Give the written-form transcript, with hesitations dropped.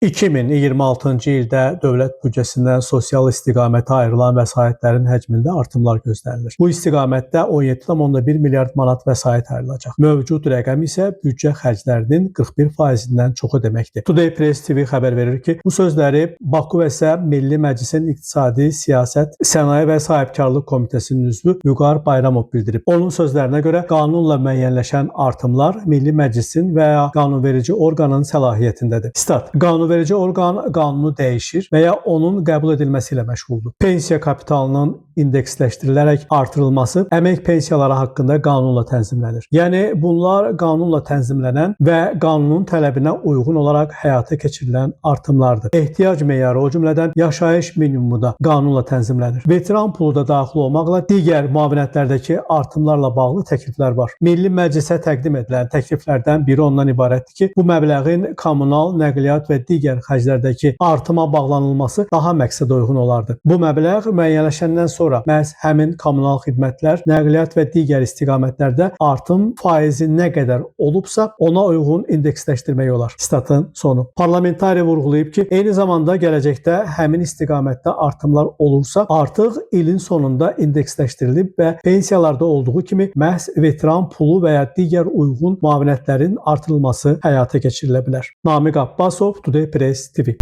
2026-cı ildə dövlət büdcəsindən sosial istiqamətə ayrılan vəsaitlərin həcmində artımlar gözlənilir. Bu istiqamətdə 17,1 milyard manat vəsait ayrılacaq. Mövcud rəqəm isə büdcə xərclərinin 41%-dən çoxu deməkdir. Today Press TV xəbər verir ki, bu sözləri Baku və isə Milli Məclisin İqtisadi Siyasət, Sənaye və Sahibkarlıq Komitəsinin üzvü Vüqar Bayramov bildirib. Onun sözlərinə görə qanunla müəyyənləşən artımlar Milli Məclisin və ya qanunverici orqanın səlahiyyətindədir. Sitat: Qanunverici orqan qanunu dəyişir və ya onun qəbul edilməsi ilə məşğuldur. Pensiya kapitalının indeksləşdirilərək artırılması əmək pensiyaları haqqında qanunla tənzimlənir. Yəni bunlar qanunla tənzimlənən və qanunun tələbinə uyğun olaraq həyata keçirilən artımlardır. Ehtiyac meyarı, o cümlədən yaşayış minimumu da qanunla tənzimlənir. Veteran pulu da daxil olmaqla digər müavinətlərdəki artımlarla bağlı təkliflər var. Milli Məclisə təqdim edilən təkliflərdən biri ondan ibarətdir ki, bu məbləğin kommunal, nəqliyyat və digər xərclərdəki artıma bağlanılması daha məqsədə uyğun olardı. Bu məbləğ müəyyənləşəndən sonra məhz həmin kommunal xidmətlər, nəqliyyat və digər istiqamətlərdə artım faizi nə qədər olubsa, ona uyğun indeksləşdirmək olar. Sitatın sonu. Parlamentari vurğulayıb ki, eyni zamanda gələcəkdə həmin istiqamətdə artımlar olursa, artıq ilin sonunda indeksləşdirilib və pensiyalarda olduğu kimi məhz veteran pulu və ya digər uyğun müavinətlərin artırılması həyata keçirilə bilər. Namiq Abbasov, Today Press TV.